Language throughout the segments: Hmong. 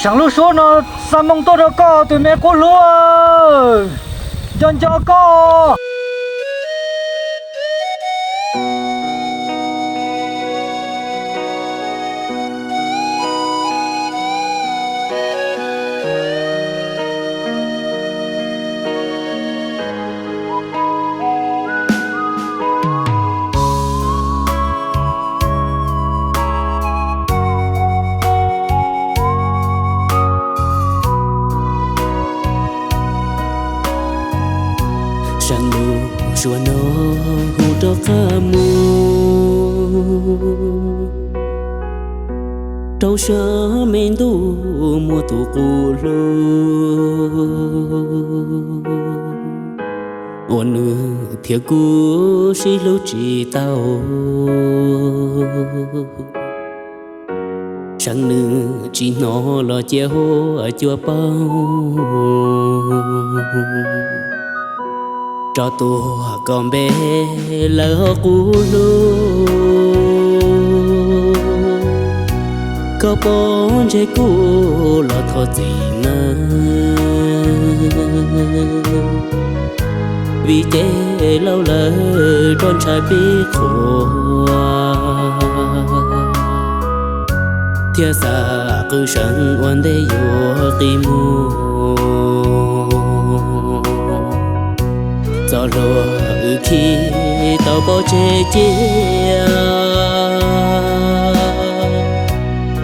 Thaum lub suab no xa moo tuaj rau koj tus me qub hlub, nco nco koj. Saib nub suab no hu rov qab mus rau sab me ntuj muaj tus qub hlub uas nws thiab kuv sib hlub tsis tau. Saib nws tsis hnov los cia huab cua paub, rov tuaj koj npe lawm qub hlub. Koj pob ntseg kuv los thov txim nawb, vim ces laus lawm roj ntshai pib qhuav, thiab xav qw seev ua ntej yuav qi mus. Txoj hlua wb khi tau pov tseg cia,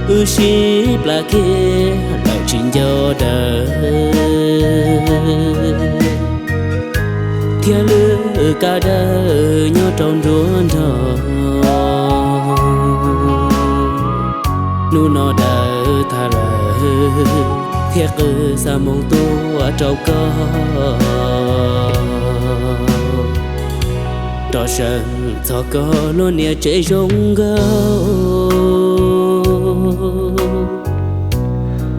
wb sib plam kiag lawm tsis nco daws, thiab lwm kab dawb nyob rau nruab nrog. Hnub no dawb tag lawm thiab qw xa moo tuaj rau koj, rov seev txog koj lub niam tsev zoo nkauj,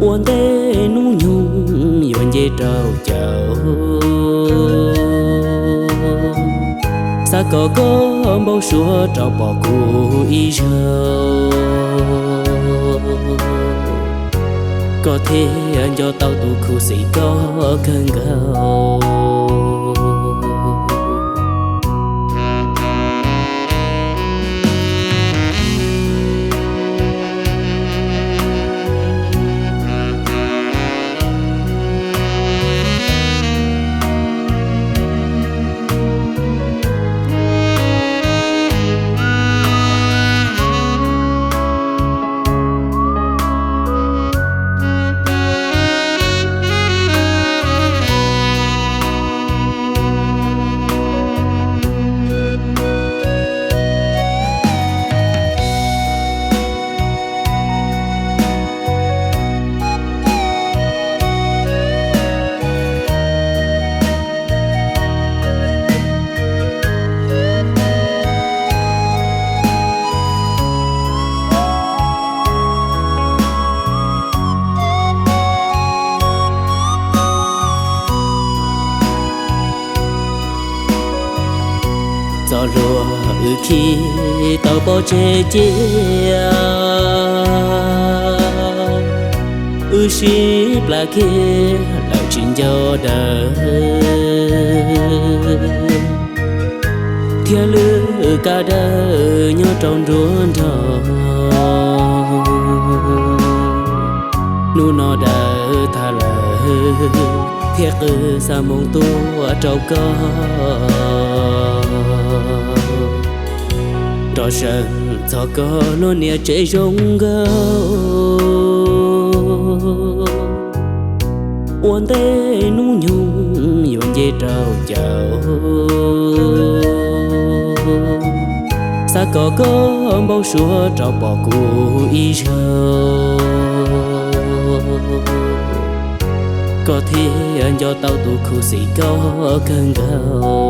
ua ntej hnub nyoog yuav nce rau caum. Xav kom koj npau suav rau pom kuv ib zaug, koj thiaj nco tau tus khuv xim koj kawg nkaus. Txoj hlua wb khi tau pov tseg cia, wb sib plam kiag lawm tsis nco daws, thiab lwm kab dawb nyob rau nruab nrog. Hnub no dawb tag lawm thiab qw xa moo tuaj rau koj, rov seev txog koj lub niam tsev zoo nkauj, ua ntej hnub nyoog yuav nce rau caum. Xav kom koj npau suav rau pom kuv ib zaug, koj thiaj nco tau tus khuv xim koj kawg nkaus.